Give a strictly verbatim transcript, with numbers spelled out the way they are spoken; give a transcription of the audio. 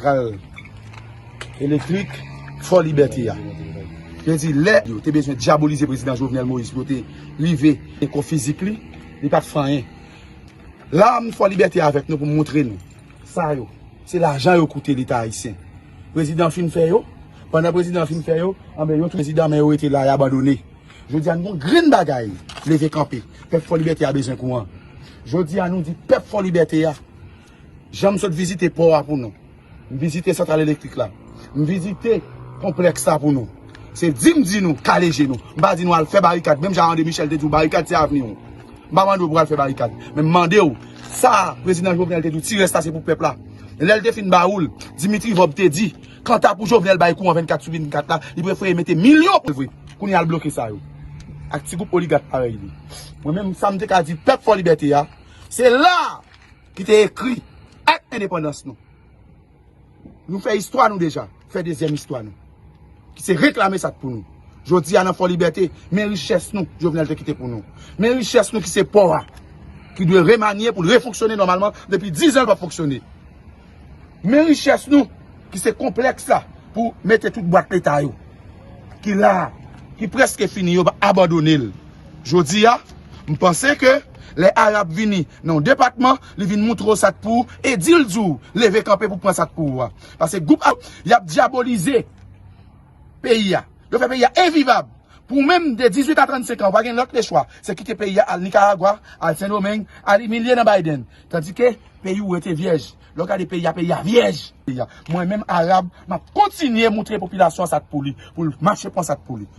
Santral elektrik Fò Libète a. Yo di lè yo te bezwen dyabolize prezidan Jovenel Moïse pou yo te rive e kò fizik li, li pa t fè anyen. Lame Fò Libète avèk nou pou montre nou. Sa yo, se lajan yo koute Leta ayisyen. Prezidan fin fè yo, pandan prezidan fin fè yo, anben yo tou prezidan men yo rete la, y abandone. Jodi a nou gon grenn bagay leve kanpe. Pèp Fò Libète a bezwen kouran. Jodi a nou di pèp Fò Libète a, jan m sot vizite pò a pou nou. M vizite santral elektrik la. M vizite konplèks la pou nou. Se di m di nou, kale je nou. M pa di nou al fè barikad. Menm jan André Michel te di w, barikad se avni w. M pa mande w pou al fè barikad. Men m mande w, sa prezidan Jovenel te di w, ti rès la se pou pèp la. Lè l te fin ba ou l, Dimitri Vorbe te di, kanta pou Jovenel bay kouran vennkat sou vennkat la, li prefere mete milyon pou l vre. Kounye a l bloke sa yo. Ak ti gwoup oligak parèy li. Mwen menm, sa m te ka di pèp Fò Libète a, se la ki te ekri ak endepandans nou. Nou fè istwa nou deja, fè dezyèm istwa nou. Ki se reklame sa k pou nou. Jodi a nan Fò Libète, men richès nou, Jovenel te kite pou nou. Men richès nou ki se pò a, ki dwe remanye pou l refonksyone nòmalman, depi diz an l p ap fonksyone. Men richès nou ki se konplèks la pou mete tout bwat Leta yo, ki la, ki prèske fini, yo abandone l. Jodi a, m panse ke lè Arab vini nan yon depatman, li vin moutre w sa k pou ou e di l di w leve kanpe pou pran sa k pou ou a. Paske gwoup a, y ap dyabolize peyi a. Yo fè peyi a envivab. Pou ou menm de dizuit a trannsenk an, ou pa gen lòt lechwa. Se kite peyi a, al Nikaragwa, al Sendomeng, al imilye nan Biden. Tandike peyi ou rete vyèj. Lè w gade peyi a, peyi a vyèj. Peyi a. Mwen menm Arab, m ap kontinye moutre popilasyon an sa k pou li, pou l mache pran sa k pou li.